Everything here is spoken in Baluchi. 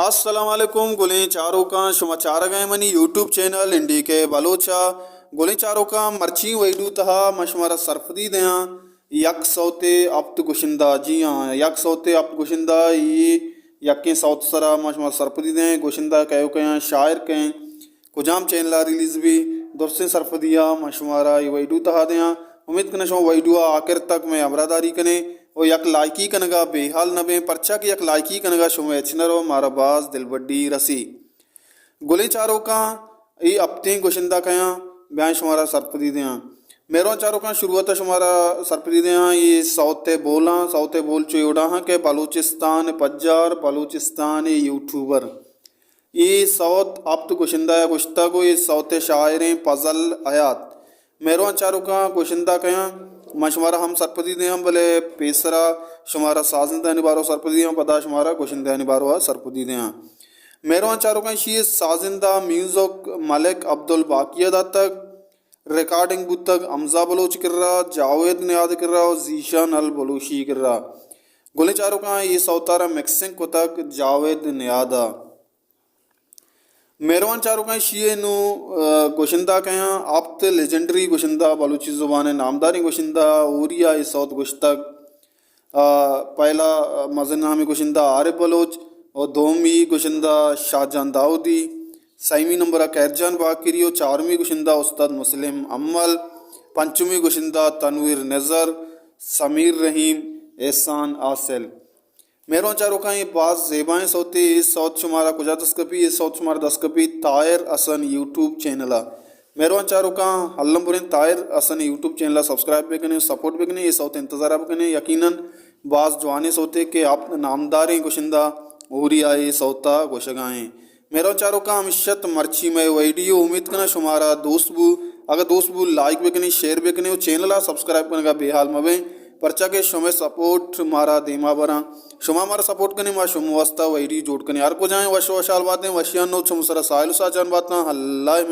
السلام علیکم گلیں چاروکاں، شما چارگ ءَ منی یوٹیوب چینل این ڈی کے بلوچ ءَ۔ گلیں چاروکاں، مرچی ویڈیو تہا من شمارا سرپدی دیاں یک سوتے ہپت گشندہ، جی ہاں، یک سوتے ہپت گشندہ، اے یکیں سوت سرا من شمارا سرپدی دیاں۔ گشندہ کئے و کئے آں، شاعر کئے، کجام چینل ءَ ریلیز بی، درستیں سرپدی ءَ من شمارا اے ویڈیو تہا دیاں۔ امیت کناں شما ویڈیو ءَ آخر تک مئے ہمراہ داری کنے و یک لائکی کنگا بے حال نہ بیں، پرچا کہ یک لائکی کنگا شما ہچ نہ رو، مارا باز دلبڈی رسی۔ گلیں چاروکاں، اے ہپتیں گشندہ کئے آں، بیائیں شمارا سرپدی دیاں۔ مہروان چاروکاں، شروعات ءَ شمارا سرپدی دیاں، اے سوت ءِ بولاں، سوت ءِ بول چو اے وڑا ہاں کہ بلوچستان پجار، بلوچستان یوٹیوبر۔ اے سوت ہپت گشندہ ءَ گشتگ و اے سوت ءِ شاعریں فضل حیات۔ مہروان چاروکاں، گشندہ کئے آں، من شمارا ہم سرپدی دیاں، بلے پیسرا شمارا سازندہانی بارو سرپدی دیاں، پدا شمارا گشندہانی بارو سرپدی دیاں۔ مہروان چاروکاں، ایشی ءِ سازندہ میوزک ملک عبدالباقی ءَ داتگ، ریکارڈنگ بوتگ حمزہ بلوچ کرا، جاوید نیاد کرا و ذیشان البلوشی کرا۔ گلیں چاروکاں، اے سوتارا مکسنگ کتگ جاوید نیاد ءَ۔ مہروان چاروکاں، ایشی ءِ نوں، آ، گشندہ کئے آں، ہپت لیجنڈری گشندہ، بلوچی زبان ءِ نامداریں گشندہ، ہوری ءَ اے سوت گشتگ۔ آ، پہلا، آ، مزن نامی گشندہ عارف بلوچ و دومی گشندہ شاہجان داؤدی، سیمی نمبر ءَ خیر جان باقری و چارمی گشندہ استاد مسلم امل، پنچمی گشندہ تنویر نظر، سمیر رحیم، احسان حاصل۔ مہروان چاروکاں، اے باز زیبائیں سوتے، اے سوت شمارا کجا دست کپی؟ اے سوت شمارا دست کپی طاہر حسن یوٹیوب چینل ءَ۔ مہروان چاروکاں، الم بریں طاہر حسن یوٹیوب چینل ءَ سبسکرائب بکنے، سپورٹ بکنے، اے سوت انتظار ءَ بکنے۔ یقیناً باز جوانیں سوتے کہ ہپت نامداریں گشندہ ہوری ءَ اے سوت ءَ گوشگا ایں۔ مہروان چاروکاں، ہمیش ات مرچی مئے ویڈیو، امیت کناں شمارا دوست بو۔ اگاں دوست بو، لائک بکنے، شیئر بکنے و چینل ءَ سبسکرائب کنگا بے حال مبیں، پرچا کہ شمئے سپورٹ مارا دیما براں۔ شما مارا سپورٹ کنے، ما شمئے واسطہ ویڈیو جوڑ کنیں۔ ہر کجائیں وش و وشحال باتیں، وشیان نو چم سرا ساحل و ساجان باتاں۔ اللہ